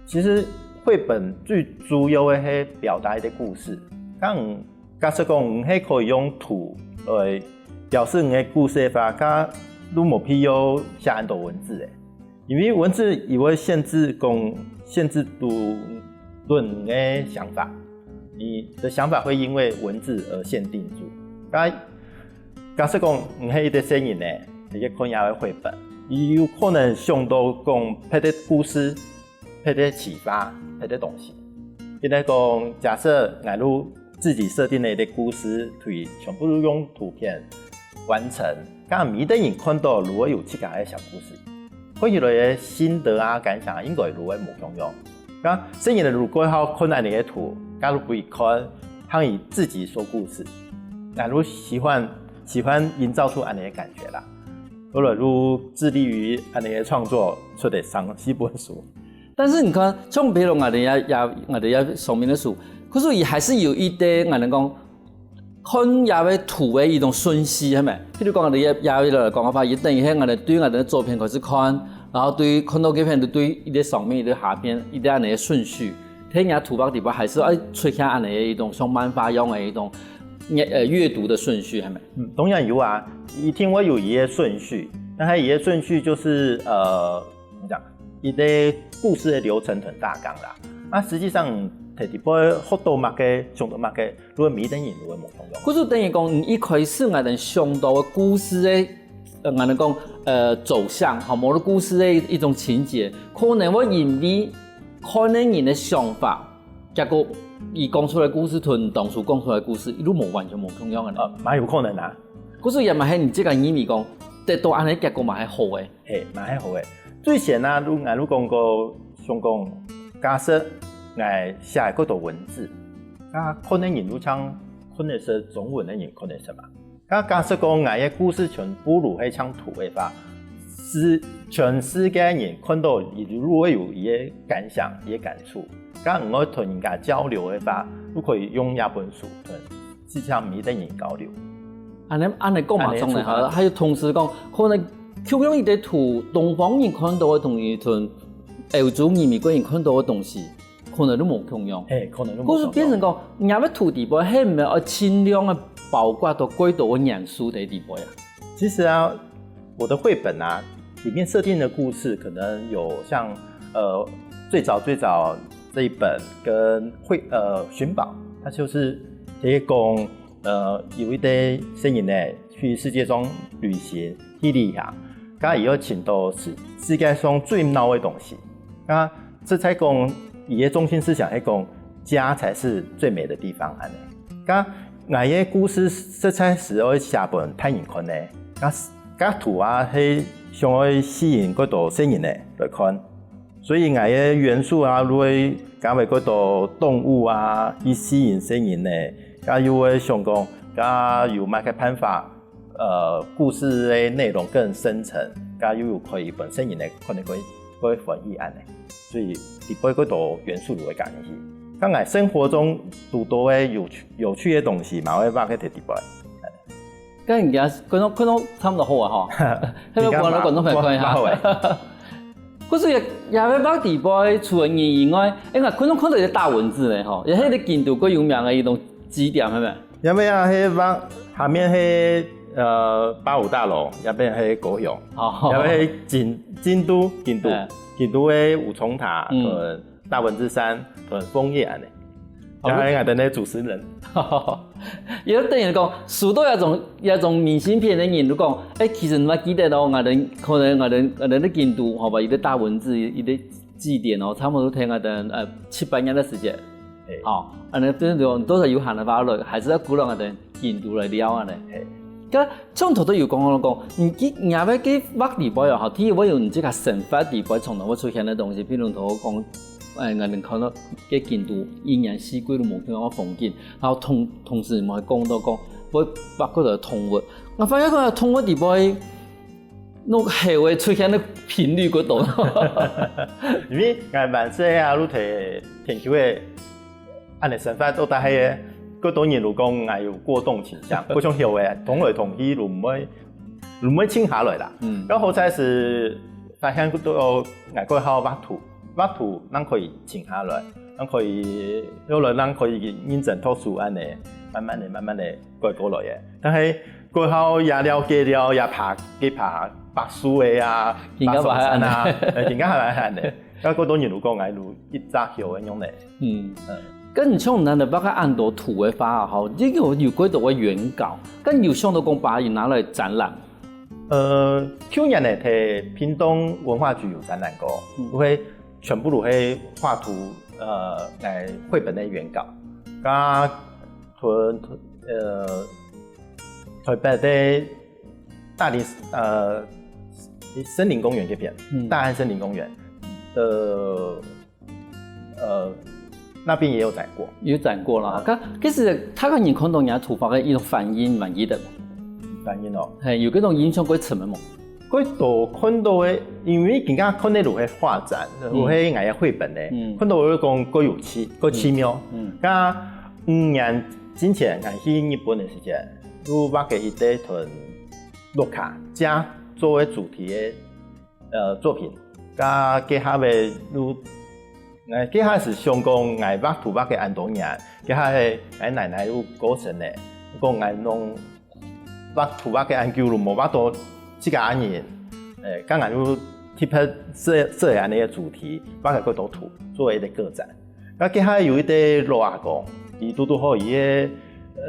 其實繪本最主要个係表達一個故事。當假設講你係可以用圖來表示你个故事个話，該就無必要寫恁多文字个。因為文字佢會限制講，限制到你个想法，你的想法會因為文字而限定住。該 假設講你係一個細人呢，你去看這個繪本，佢有可能想到講別个故事、別个啟發、別个東西。比如講，假設𠊎就自己設定个一個故事，對全部都用圖片完成，該每個人看到就會有自家个小故事。 看起來个心得啊、感想啊，應該就會無共樣。該細人仔如果好看恁樣个圖，該就會看，還有自己說故事，該就喜歡，喜歡營造出恁樣个感覺啦。後來就致力於恁樣个創作，出了三四本書。但是你看，像譬如𠊎兜這，這，𠊎兜這上面个書，可是佢還是有一個，𠊎兜講， 看這個圖个一種順序，係無？譬如講，𠊎兜這，這位來講个話，佢等於係𠊎兜對𠊎兜个左片開始看，然後對看到該片就對佢个上面、佢个下片，佢个恁樣个順序。在若圖畫裡背還係愛出現恁樣个一種像漫畫樣个一種，呃，閱讀个順序，係無？嗯，當然有啊，一定會有佢个順序，但係佢个順序就係，呃，怎麼講，一個故事个流程同大綱啦。啊，實際上，在裡背學到麼个，想到麼个， 就會每個人就會無共樣。故所等於講，你一開始𠊎兜想到个故事个，呃，𠊎兜講，呃，走向，吼，某個故事个一種情節，可能會因為看个人个想法，結果佢講出來故事同當初講出來故事，佢就無完全無共樣个呢。呃，蠻有可能啊。故所也嘛係你這個意味講，得到恁樣結果嘛係好个。 嘿，蠻係好个。最先啊，就，𠊎就講過，想講，假設𠊎寫个該兜文字，該看个人就像看得識中文个人看得識嘛。該假設講𠊎个故事全部都係像圖个話，係全世界人看到佢就會有佢个感想、佢个感觸。該𠊎愛同人家交流个話，就可以用這本書同 係像每個人交流。恁樣，恁樣講嘛，恁樣做嘛。當然好，還有同時講，可能共樣一個圖，東方人看到个東西同歐洲人、美國人看到个東西，可能都無共樣。嘿，可能都無共樣。故所變成講，若个圖底背係毋係愛盡量个包括到幾多个元素在底背啊？其實啊，我的繪本啊，裡面設定的故事可能有像，呃，最早最早這一本跟繪，呃，尋寶，它就是在講，呃，有一個細人仔去世界上旅行，去旅行，該佢愛尋到世，世界上最鬧个東西。該這在講，佢个中心思想係講，家才是最美的地方，恁樣。該𠊎个故事實在係愛寫分大人看个，該，該圖啊係想愛吸引較多細人仔來看。 所以𠊎个元素啊，就會加入較多動物啊，去吸引細人仔，該又會想講，該有麼个辦法，呃，故事个內容更深層，該又有可以分細人仔看得過，過歡喜恁樣。所以裡背較多元素就會加入去。該𠊎生活中堵到个有趣，有趣个東西嘛，會畫个在裡背。 該人家觀眾，觀眾差不多好啊吼。該個觀眾，觀眾朋友看一下。好欸。故所也，也會畫底背，除了你以外，哎，該觀眾看到一個大文字呢吼，也係一個京都最有名个一種景點，係無？也無啊，係畫下面係，呃，八五大樓，也無係高雄，哦。也無係京，京都，京都，哎。京都个五重塔，嗯。呃， 大文字山，很楓葉恁樣。哦。然後𠊎等个主持人。也等於講，收到這種，這種明信片个人，就講，哎，其實你還記得哦，𠊎等可能𠊎等，𠊎等个京都，好吧，一個大文字，一個祭典哦，差不多聽𠊎等，呃，七八年的時間。哎。哦，恁樣真的有，你多少有閒个話了，還是要鼓勵𠊎等京都來尞恁樣。哎。該像頭頭有講到講，你个你个畫裡背哦，吼，第一會有你自家生活裡背常常會出現个東西，譬如頭講，哎，𠊎等看到个京都一年四季都無共樣个風景，然後同同時嘛講到講，會包括到動物，𠊎發現講動物裡背，該猴仔出現个頻率較多。因為𠊎滿細啊，都在田坵个 恁呢生活做得係个，過多人都講𠊎有過動傾向，過像猴仔，動來動去都毋會，都毋會靜下來啦。嗯。然後好在係發現到𠊎過好畫圖，畫圖正可以靜下來，正可以，後來正可以認真讀書恁呢，慢慢个、慢慢个改過來个。但係過後也了解了，也爬，去爬爬樹仔啊，爬松山啊，呃，更加還恁呢。該過多人都講𠊎有一隻猴仔樣呢。 嗯，該你像你等畫个恁多圖个畫吼，這个有幾多个原稿，該你有想到講把佢拿來展覽？呃，舊年呢，在屏東文化局有展覽過，嗯。就係全部都係畫圖，呃，來繪本个原稿。該台，呃，台北个大林，呃，森林公園這片，嗯。大安森林公園的 呃，那邊也有展過。有展過啦。嗯。該，其實大家人看到你个圖畫个一種反應，滿意个無？反應哦。係，有該種印象較深个無？較多看到个，因為今下看个就係畫展，嗯。就係𠊎个繪本呢，嗯。看到个講較有趣，較奇妙。嗯。嗯。該五年之前，𠊎去日本个時節，就畫个一隻同鹿角，這做个主題个 呃，作品。該該下个就，呃，該下係想講𠊎畫圖畫个恁多年，該下个𠊎奶奶就過身了，講𠊎攏畫圖畫个恁久都無畫到自家人，呃，該𠊎就特別設，設恁呢个主題，畫个較多圖，做一個個展。該該下有一個老阿公，佢拄拄好佢个，呃，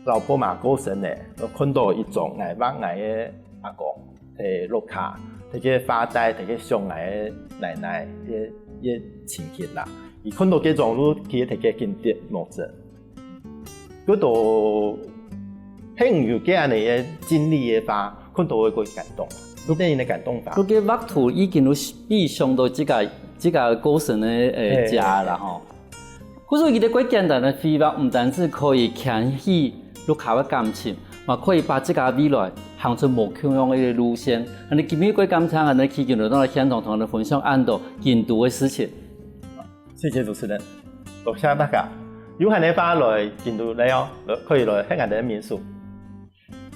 老婆嘛過身了，就看到一張𠊎畫𠊎个阿公。 在鹿角，在該發呆，在該想𠊎个奶奶个，个情形啦。佢看到該張就，佢在該緊跌目汁。該都，朋友个恁呢个經歷个話，看到會過感動，你等人个感動吧。該畫圖已經有比想到這個，這個過身个，呃，嘿，家啦吼。 故所佢个較簡單个繪畫，毋單止可以牽起鹿角个感情，嘛可以把自家未來行出無共樣个路線。恁呢今日較感謝恁呢奇鈞來到現場同𠊎等分享恁多京都个事情。謝謝主持人，多謝大家。有閒个話來京都來哦，來，可以來𠊎等个民宿。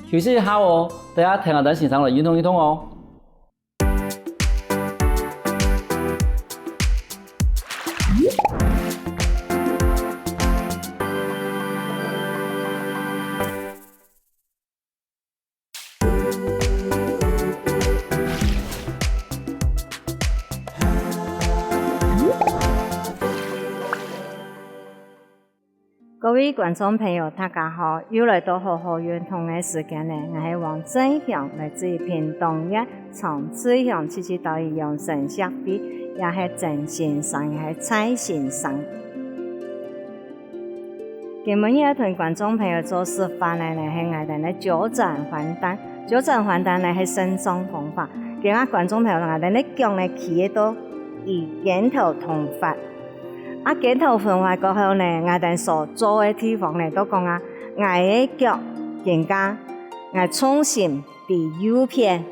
休息一下哦，等下𢯭𠊎等先生來運動運動哦。 各位觀眾朋友，大家好！又來到好好運動个時間了，𠊎係王正雄，來自屏東縣長治鄉七七島嶼養生協會，也係曾先生，也係蔡先生。今晡日同觀眾朋友做示範个呢，係𠊎等个九轉還丹。九轉還丹呢係腎臟風法。今下觀眾朋友，𠊎等个腳呢，企到以肩頭同闊。 啊，肩頭分開過後呢，𠊎等所做个地方呢，就講啊，𠊎个腳今下，𠊎重心在右片，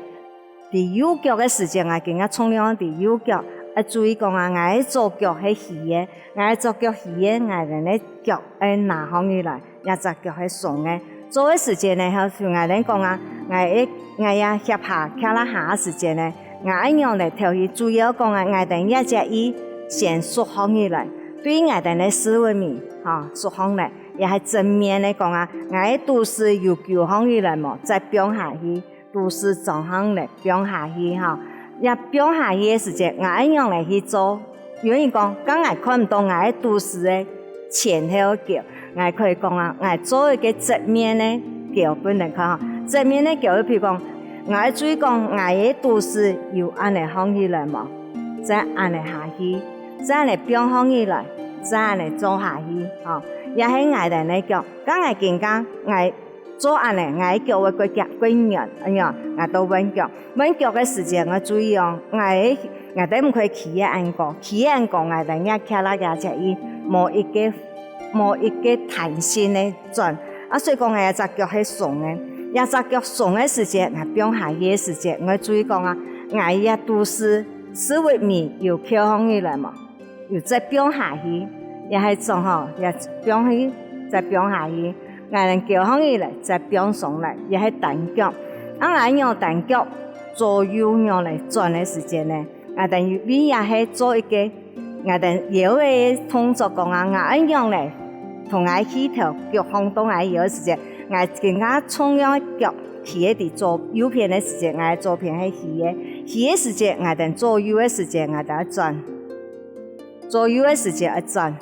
在右腳个時節，𠊎今下重量在右腳。愛注意講啊，𠊎个左腳係虛个，𠊎个左腳虛个，𠊎等个腳愛拿䟘起來。 這隻腳係鬆个。做个時節呢，好像𠊎等講啊，𠊎个，𠊎這脅下，擎這下个時節呢，𠊎恁樣呢，頭去注意講啊，𠊎等這隻翼先縮䟘起來，對𠊎等个四分面，吼，縮䟘來，也係正面个講啊，𠊎个肚屎有勼䟘起來無，再放下去。 肚屎張䟘來放下去吼。這放下去个時節，𠊎恁樣來去做。有人講，該𠊎看毋到𠊎个肚屎个前後勼，𠊎可以講啊，𠊎做一個側面个勼分人看吼。側面个勼，比如講，𠊎注意講，𠊎个肚屎有恁呢䟘起來無？再恁呢下去，再恁呢放䟘起來，再恁呢做下去吼。這係𠊎等个腳，該𠊎今下，𠊎 做恁呢，𠊎个腳會過遽過軟，恁樣，𠊎就換腳。換腳个時節，𠊎注意哦，𠊎个𠊎兜毋可以企个恁高，企个恁高，𠊎兜若企啦个就係無一個無一個彈性个轉。啊，所以講𠊎這隻腳係鬆个，這隻腳鬆个時節，𠊎放下去个時節，𠊎注意講啊，𠊎个肚屎屎位尾有翹䟘起來無？ 有再放下去，也係轉吼，也放去，再放下去。𠊎兜翹䟘起來，再放鬆來，也係單腳。啊，𠊎仰單腳左右仰來轉个時節呢，𠊎兜為也係做一個，𠊎兜腰个動作講啊，𠊎愛仰呢，同𠊎氣頭腳䟘到𠊎腰个時節，𠊎更加重要个腳企个在左右片个時節，𠊎左片係虛个，虛个時節，𠊎兜左右个時節，𠊎兜轉。 左右个時節愛轉，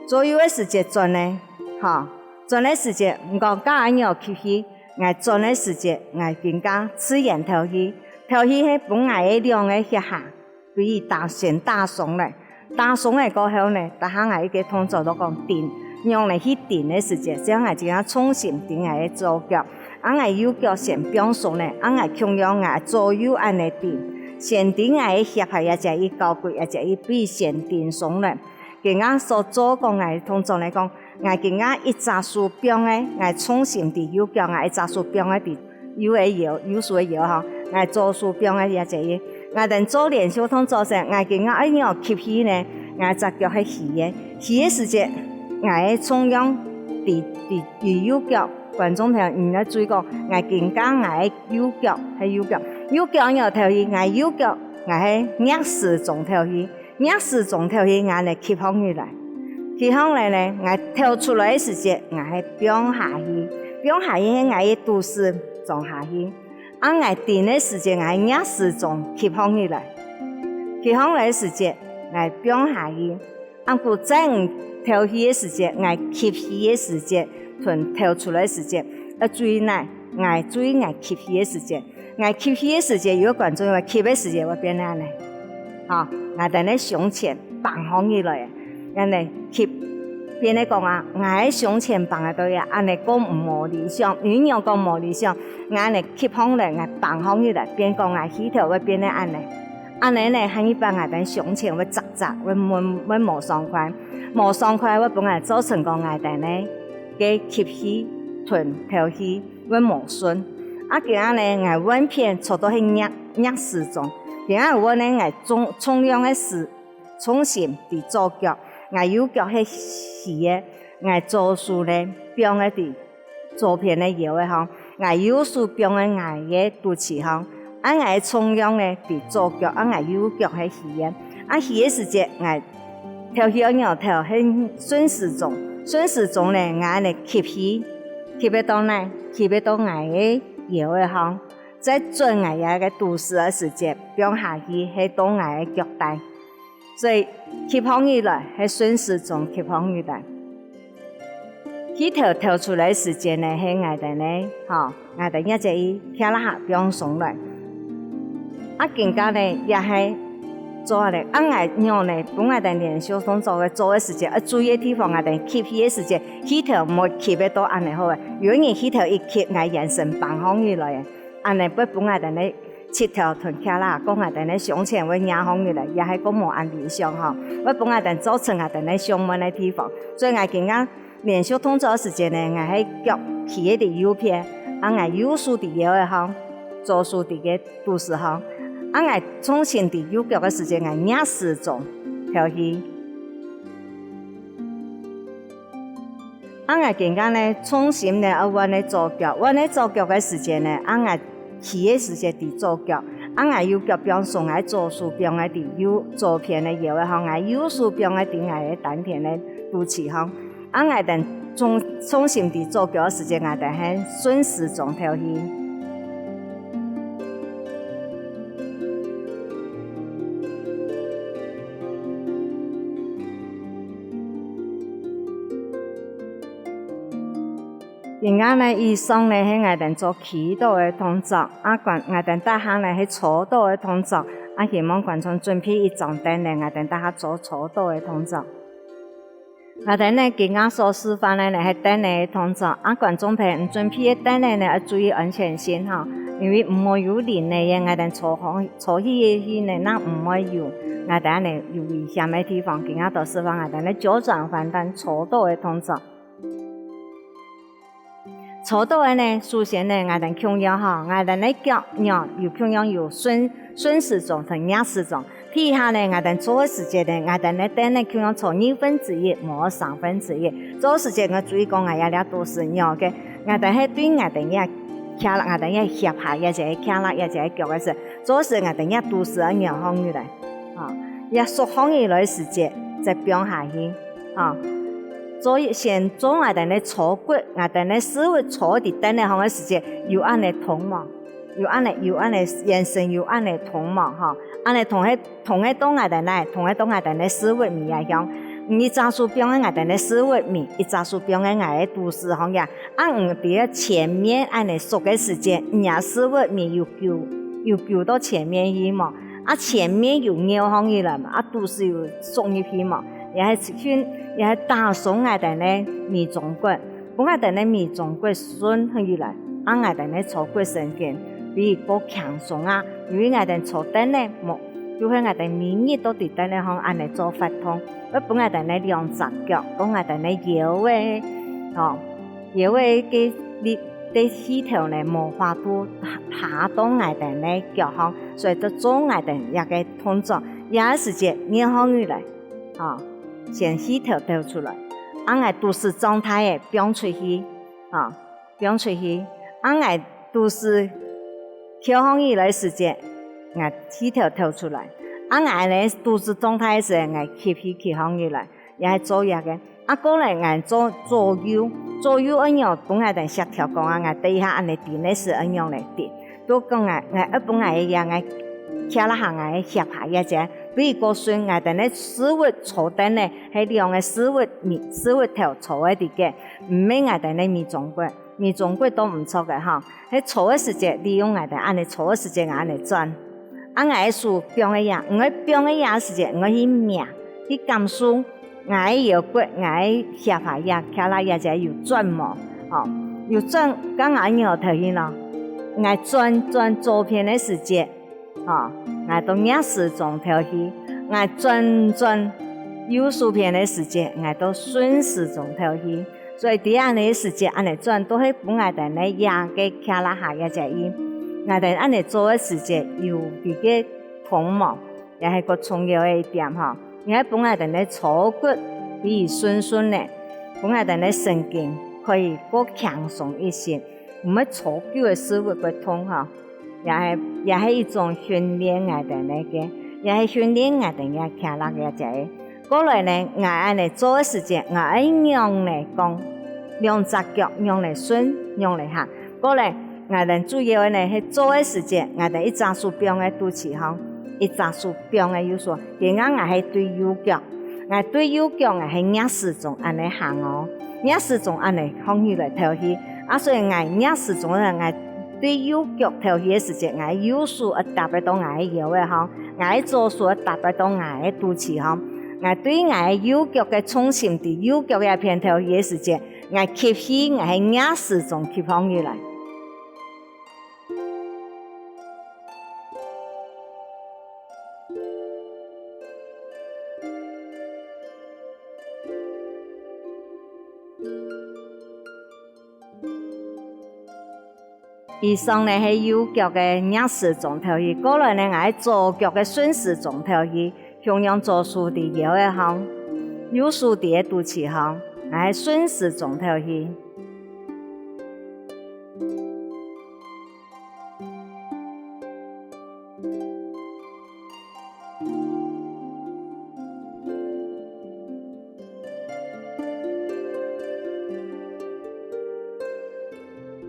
左右个時節轉呢，吼，轉个時節，毋講該恁樣吸氣，𠊎轉个時節，𠊎更加自然敨氣，敨氣係分𠊎个兩個腋下，可以打先打鬆來，打鬆來過後呢，逐下𠊎一個動作就講頂，仰呢去頂个時節，這下𠊎就愛重心頂𠊎个左腳， 啊𠊎右腳先放鬆呢，啊𠊎共樣𠊎左右恁呢頂，先頂𠊎个脅下，也就係交關，也就係背先頂鬆呢。今下所做講𠊎動作來講，𠊎今下一隻手放个，𠊎重心在右腳，𠊎一隻手放个在右个腰，右手个腰吼，𠊎左手放个也就係，𠊎等做連續動作時，𠊎今下愛仰吸氣呢，𠊎隻腳係虛个，虛个時節，𠊎个重量在在在右腳。 觀眾朋友，你愛注意講，𠊎今下𠊎个右腳係右腳，右腳仰敨氣，𠊎右腳𠊎係逆時鐘敨氣，逆時鐘敨氣，𠊎恁呢吸䟘起來，吸䟘來呢，𠊎敨出來个時節，𠊎係放下去，放下去係𠊎个肚屎撞下去，啊𠊎頂个時節，𠊎係逆時鐘吸䟘起來，吸䟘來个時節，𠊎放下去。 啊故在𠊎敨氣个時節，𠊎吸氣个時節，同敨出來个時節，愛注意哪，𠊎注意𠊎吸氣个時節。𠊎吸氣个時節，有个觀眾會吸个時節會變恁呢，吼，𠊎等个胸前嘭䟘起來，恁呢吸，變个講啊，𠊎个胸前嘭个到呀，恁呢講無理想，有人講無理想，𠊎恁呢吸䟘來，𠊎嘭䟘起來，變講𠊎氣頭會變个恁呢。 恁呢呢，下一擺𠊎等胸前會䟓䟓，會會會無爽快，無爽快會分𠊎造成講𠊎等呢个吸氣同敨氣會無順。啊今下呢，𠊎換片做到係逆逆時鐘，今下換呢𠊎重重量个時重心在左腳，𠊎右腳係虛个，𠊎左手呢放个在 左片个腰仔項，𠊎右手放个𠊎个肚臍項，恁𠊎个重量呢在左腳，恁𠊎右腳係虛个。啊虛个時節，𠊎敨氣愛仰敨，係順時鐘，順時鐘呢，𠊎恁呢吸氣，吸會到哪？吸會到𠊎个腰仔項，再轉𠊎這个肚屎个時節，放下去係到𠊎个腳底。所以吸䟘起來係順時鐘吸䟘起來。 氣頭敨出來時節呢，係𠊎等呢，吼，𠊎等這隻一跳啦下放鬆來。啊今下呢，也係做下咧，啊𠊎仰呢，分𠊎等連續動作个做个時節，愛注意个地方，𠊎等吸氣个時節，氣頭毋好吸會到恁呢好个。有个人氣頭一吸，𠊎圓身嘭䟘起來个。 恁呢會分𠊎等个膝頭同徛啦，講𠊎等个胸前會仰䟘起來，也係講無恁理想吼，會分𠊎等造成𠊎等个胸悶个地方。所以𠊎今下連續動作个時節呢，𠊎係腳企个在右片，啊𠊎右手在腰仔項，左手在个肚屎項，啊𠊎重心在右腳个時節，𠊎逆時鐘敨氣。 啊𠊎今下呢，重心呢愛換个左腳，換个左腳个時節呢，啊𠊎企个時節在左腳，啊𠊎右腳放鬆，𠊎左手放个在右左片个腰仔項，𠊎右手放个在𠊎个丹田个肚臍項。啊𠊎等重重心在左腳个時節，𠊎等係順時鐘敨氣。 今下呢，以上呢係𠊎等做企著个動作，啊觀𠊎等逐項呢係坐著个動作，啊希望觀眾準備一張凳呢，𠊎等逐項做坐著个動作。𠊎兜呢今下所示範个呢係凳仔个動作，啊觀眾朋友準備个凳仔呢愛注意安全性吼，因為毋好有輪仔个，𠊎兜坐好坐起去呢，若毋會有𠊎兜呢有危險个地方，今下都示範𠊎兜呢左轉翻轉坐倒个動作。 坐倒个呢，首先呢，𠊎兜共樣吼，𠊎兜个腳仰有共樣有順順時鐘同逆時鐘。第一下呢，𠊎兜坐个時節呢，𠊎兜个凳呢共樣坐二分之一，無三分之一。坐時節𠊎注意講𠊎這肚屎仰个，𠊎兜係對𠊎兜這胯，𠊎兜這脅下這隻胯啦，這隻腳个時，坐時𠊎兜這肚屎愛仰䟘起來，吼，這縮䟘起來時節再放下去。 啊，做先做𠊎兜个坐骨，𠊎兜个屎朏坐在凳仔項个時節，有恁仔動無？有恁仔有恁仔圓身有恁仔動無？吼，恁仔動係動係到𠊎兜哪，動係到𠊎兜个屎朏尾仔項。你一隻手放在𠊎兜个屎朏尾，一隻手放在𠊎个肚屎項呀，啊你在前面恁仔縮个時節，你个屎朏尾有勼有勼到前面去無？啊前面有拗䟘起來無？啊肚屎有縮入去無？ 也係去也係打鬆𠊎兜个尾中骨，分𠊎兜个尾中骨順䟘起來，啊𠊎兜个坐骨神經比較輕鬆啊，因為𠊎兜坐凳仔無，就係𠊎兜每日都在凳仔項恁仔做活動，愛分𠊎兜个兩隻腳，分𠊎兜个腰仔，吼，腰仔个力个氣頭呢無法度下到𠊎兜个腳項，所以就做𠊎兜這个動作，這个時節拗䟘起來。 吼，先氣頭敨出來，啊𠊎肚屎脹大仔放出去，吼，放出去，啊𠊎肚屎翹䟘起來時節，𠊎氣頭敨出來，啊𠊎呢肚屎脹大時𠊎吸氣吸䟘起來，也係做這个。啊過來𠊎做左右，左右愛仰分𠊎兜協調講啊，𠊎這一下恁仔頂个時愛仰來頂。 都講𠊎𠊎愛分𠊎个這𠊎胯啦下𠊎个脅下這隻，比較順𠊎兜个屎朏坐凳仔係兩个屎朏尾屎朏頭坐个地个，毋係𠊎兜个尾中骨，尾中骨都毋著个吼，係坐个時節利用𠊎兜恁仔坐个時節𠊎恁仔轉，啊𠊎个手放个這，毋愛放个這時節毋愛去摸，去感受 𠊎个腰骨，𠊎个脅下這胯啦這隻有轉無？吼，有轉，該𠊎仰敨去呢？𠊎轉轉左片个時節，吼，𠊎到逆時鐘敨去；𠊎轉轉右手片个時節，𠊎到順時鐘敨去。所以在恁仔个時節，恁仔轉都係分𠊎兜个這个胯啦下這隻音。𠊎兜恁仔做个時節，有這个動無？ 也係較重要个一點吼，也係分𠊎兜个坐骨可以順順仔，分𠊎兜个神經可以較輕鬆一息，毋會坐久个屎朏會痛吼。也係也係一種訓練𠊎兜个，也係訓練𠊎兜个胯啦个這个。過來呢，𠊎恁仔做个時節，𠊎愛仰仔講，兩隻腳仰仔順，仰仔行。過來，𠊎兜主要个呢係做个時節，𠊎兜一隻手放在肚臍項， 一隻手放个右手，今下𠊎係對右腳，𠊎對右腳𠊎係逆時鐘恁仔行哦，逆時鐘恁仔䟘起來敨氣，啊所以𠊎逆時鐘个𠊎對右腳敨氣个時節，𠊎右手愛搭得到𠊎个腰仔項，𠊎个左手愛搭得到𠊎个肚臍項，𠊎對𠊎个右腳个重心在右腳這片敨氣个時節，𠊎吸氣𠊎係逆時鐘吸䟘起來。 以上呢係右腳个逆時鐘敨氣，過來呢𠊎係左腳个順時鐘敨氣，共樣左手在腰仔項，右手在肚臍項，𠊎係順時鐘敨氣。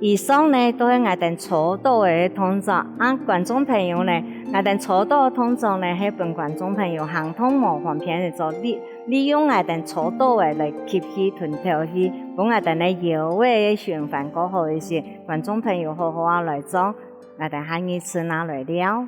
以上呢都係𠊎兜坐倒个動作，啊觀眾朋友呢，𠊎兜坐倒个動作呢係分觀眾朋友行動無方便个做，利利用𠊎兜坐倒个來吸氣同敨氣，分𠊎兜个腰仔个循環較好一息。觀眾朋友好好仔來做，𠊎兜下二次正來尞。